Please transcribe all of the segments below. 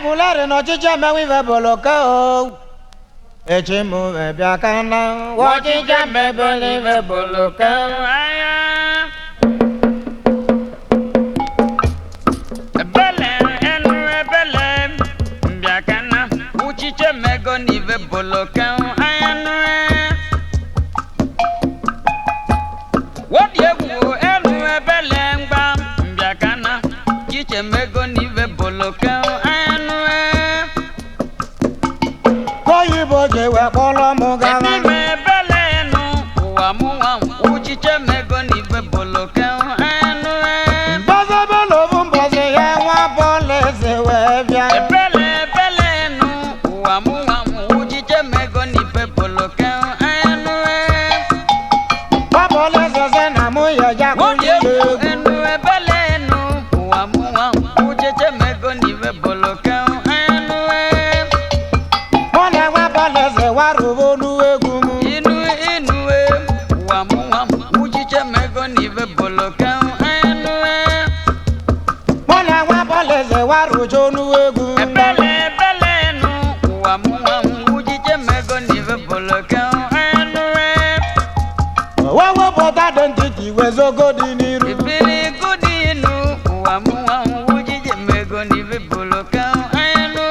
Agụleri n'ọchịchị emewe ife boloke o. Echi mụ bịa ka na ọchịchị emebele ife boloke. Ebele enu ebele mbịakana uchiche mego n'ive boloke anya wodi egwu enu ebele mgba mbịakana chiche mego n'ive boloke anya Oyibo ji wee kpọrọ m gawa. Ebime ebele enu ụwa mụnwa uchiche mego n'ive boloke anya Mbọsị bụlụ bụ mbọsị ya nwa bọọlụ eze wee bịa. Ebele ebele nu ụwa mụnwa uchiche mego n'ife boloke enu Nwa bọọlụ eze sị na mụ ya Wodi jakwuli egwu egwu. enu ebele nu ụwa mụnwa uchiche mego n'ife boloke enu Mụ na nwa bọọlụ eze warụbo n'egwu m. Inu inu e ụwa mụnwa uchiche mego n'ife boloke enu Mụ na nwa bọọlụ eze warụjo n'egwu m. Ebele ebele nu ụwa mụnwa uchiche mego n'ife boloke enu Wee wepụta dị ntịtị wezogo dị n'iru. Ibili gudi nu ụwa mụnwa ujije mego n'ife boloke enu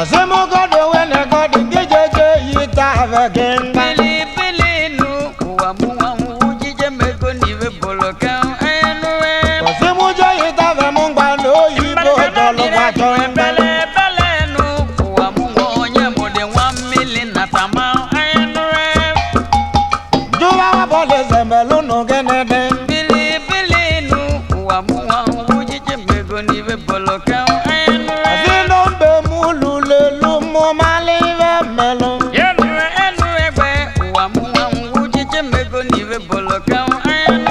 Ọsịmụgodo wene gọdị ndị jeje yi taa ve gị mgba. Bili bili nu ụwa mụnwa ujije mego n'ife boloke enu Ọsịmụje yi taa ve mụ mgba na oyibo jọlụ gbajọ mgba. Ebele ebele nu ụwa mụnwa onye mụdị nwa mmili na tama enu Jụwa nwa bọọlụ eze melụ nụ gịnị dị. Bili bili nu ụwa mụnwa ujije mego n'ife boloke enu Ọsịnụ mbe mụ lulelu mụ malị ive melụ. Enu enu egbe ụwa mụnwa ujije mego n'ife boloke enu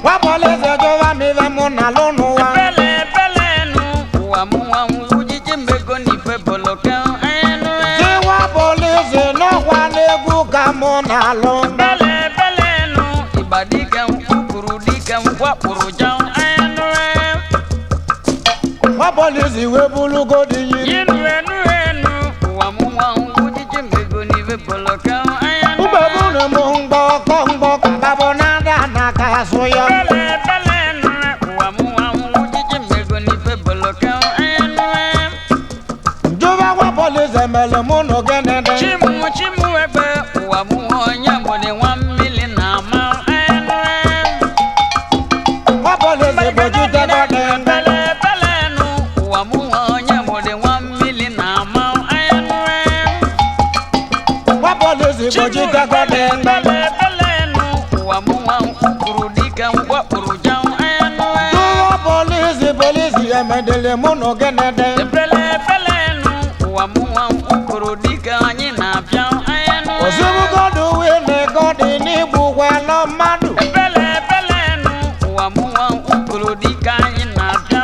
Nwa bọọlụ eze jụwa m ive mụ na alụ n'ụwa. Ebele ebele nu ụwa mụnwa ujije mego n'ife boloke enu Sị nwa bọọlụ eze n'ọkwa n'egwu ka mụ na-alụ. Ebele ebele nu ịgba dike kwukuru dike wakpụrụ ja enu Nwa bọọlụ eze wee bulugo dị yiri. Inu enu enu ụwa mụnwa ujije mego n'ife boloke enu Mgbe bụrụ m mgbọ ọkọ mgbọ ka babụ na-ada na ka asụ ya. Ebele ebele nu ụwa mụnwa ujije mego n'ife boloke enu Jụwa nwa bọọlụ eze melụ mụ nụ gịnị dị. Chimu chimu egbe ụwa mụnwa onye mụrụ nwa mmiri na-ama enu Nwa bọọlụ eze bụ jide gọdị mgba. Ebele ebele nu ụwa mụnwa onye mụrụ nwa mmiri na-ama enu Nwa bọọlụ eze bụ Chimu jide gọdị mgba. ebele ebele nu ụwa mụnwa kwuru dike wakpụrụ ja enu Jụwa bọọlụ eze bọọlụ eze emedele mụ nụ gịnị dị. Ebele ebele nu ụwa mụnwa kwuru dike anyị na-abịa enu Ozugbogodu wee na-egọdị n'igbu gwalọ mmadụ. Ebele ebele nu ụwa mụnwa kwuru dike anyị na-abịa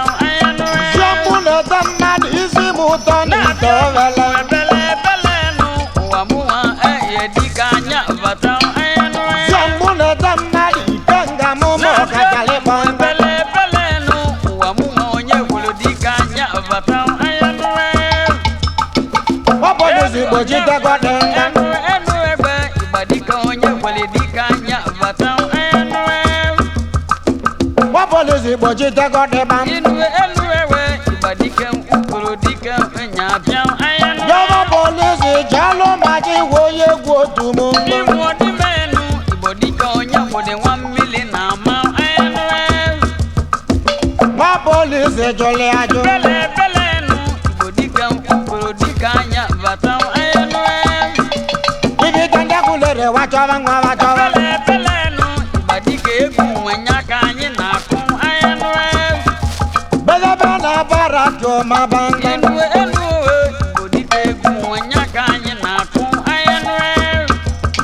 enu Ziọmụ na-ete mmadụ isi m ụtọ na ite ovele. Ebele ebele nu ụwa mụnwa ehie dike anya bata enu Ziọmụ na-ete mmadụ ike nga mụ ma ọkachalị kpọ mgba. Ebele ebele nu ụwa mụnwa onye gwuru dike anya bata enu Nwa bọọlụ eze bụ jide gọdị mgba. Enu enu egbe ịgba dike onye gwere dike anya bata enu Nwa bọọlụ eze bụ jide gọdị gba. Inu enu ewe ịgba dike kwuru dike nya bịa enu Jọba bọọlụ eze jalụ ma ji wuo onye egwu otu mụ. Iwu ọdịmenu Igbo dike onye gwere nwa mmiri na-ama enu Nwa bọọlụ eze jụlị ajụ. Bele bele nu Igbo dike kwuru dike anya bata enu Ibi ndị akwụlere wa chọba nwa wa chọba. Bele bele nu Igba dike egwu nwenya ka anyị na-akụ enu Belebe na bara tụọ ma banga. Enu enu Igbo dike egwu nwenya ka anyị na-akụ enu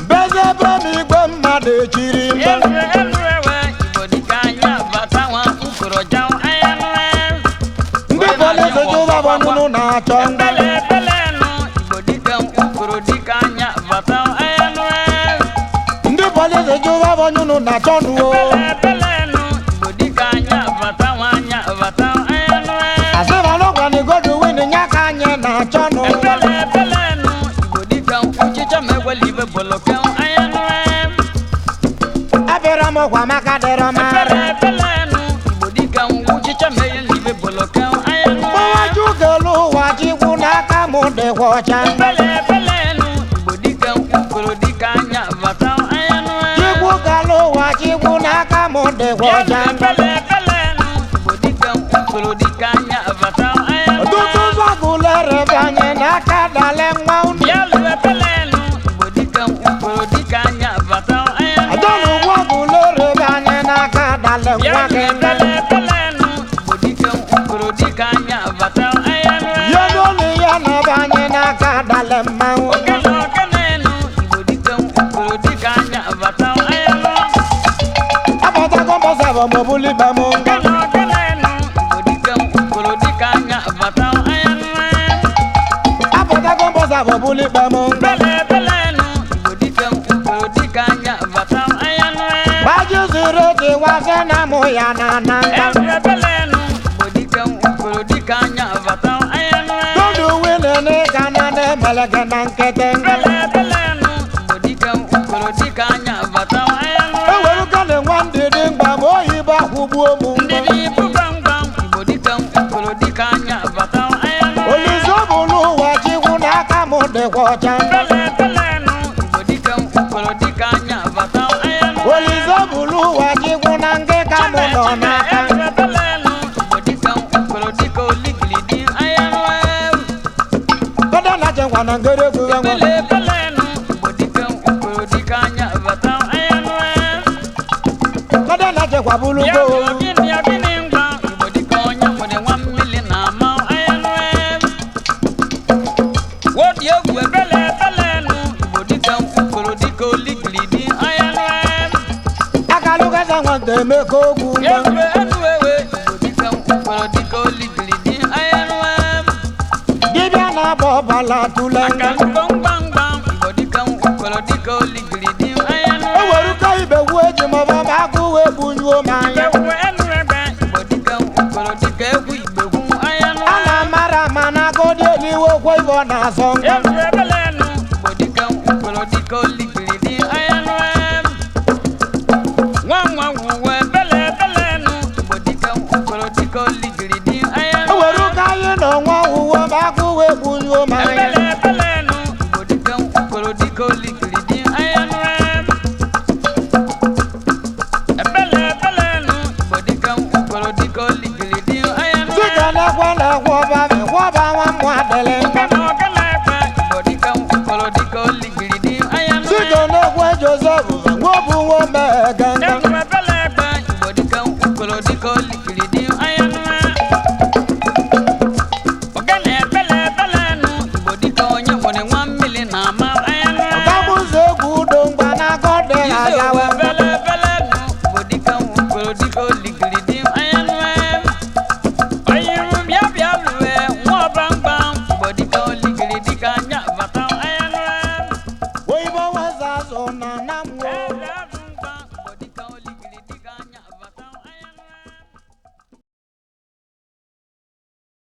Bezebe m igwe mmadụ echiri mba. Enu enu ewe Igbo dike anya bata nwa kwukọrọ ja enu Ndị polisi jụwa bụ nụnụ na-achọ mgba. Ebele ebele nụ Igbo dike kwukọrọ dike anya bata enu Ndị polisi jụwa bụ nụnụ na-achọ nụ o. Ebele ebele nụ Igbo dike anya bata nwa anya bata enu Asịba n'ụkwa na igodo dịkwa ọcha. Ebele ebele nụ Igbo dike ukwuru dike anya bata anya nụ. Chikwu kala ụwa chikwu n'aka m dịkwa ọcha. Ebele ebele nụ Igbo dike ukwuru dike anya bata anya nụ. Ọtụtụ zọgụlere banye n'aka dale nwa unu. Bịalụ ebele nụ Igbo dike ukwuru dike anya bata anya nụ. Ọdọnụ gwọgụlere banye n'aka dale nwa Bịalụ gị. ebele ebele nụ Igbo dike ukwuru dike anya bata anya nụ. Ya n'olu ya na banye n'aka dale mmanwụ. Ogene ogene nụ Igbo dike ukwuru dike anya bata anya nụ. Abatago mbọsị abọ ma ọ bụlụ ibe m nga. Ogene ogene nụ Igbo dike ukwuru dike anya bata anya nụ. Abatago mbọsị abọ bụlụ ibe m nga. Bele bele nụ Igbo dike ukwuru dike anya bata anya nụ. Gbaji zuru eji wasị na mụ ya na na nga. Ebele bele nụ Igbo dike ukwuru dike anya bata anya nụ. Dudu wile n'ịga na na-emele gị na nkịtị nga. Bele bele nụ Igbo dike ukwuru dike anya bata anya nụ. Eweruga na nwa ndidi mgba ma oyibo akwụgbuo m mgba. Ndidi ibu gbamgbam Igbo dike ukwuru dike anya bata anya nụ. Olise bụlụ ụwa chikwu n'aka m dịkwa ọcha. Bele bele nụ Igbo dike ukwuru dike anya bata anya nụ. Olise bụlụ ụwa chikwu na ngịka m nọ n'aka. Kọdọ na chekwa na ngere egwu enwe. Kọdọ na chekwa bụlụ gboo. Akalụgaza nwata emeka ogwu mgba. Dibịa na-agba ọbala tụle nga. Eweruka ibe wu eji ma ọba ma agụ wee bunyuo m anya. A na-amara ama na agụdị eliwe okwe ibe ọ na-azọ nga. Eweruka anyị na ọnwa owuwe ma agụ wee bunyuo m anya. Dịka na-ekwe na-ekwe ọba mekwe ọba nwa mmụọ adịlị nga. Dịka na-ekwe Joseph nwa obu nwa omega nga. Ọgagbụzọ egwu udo mgba na agọdị agawa.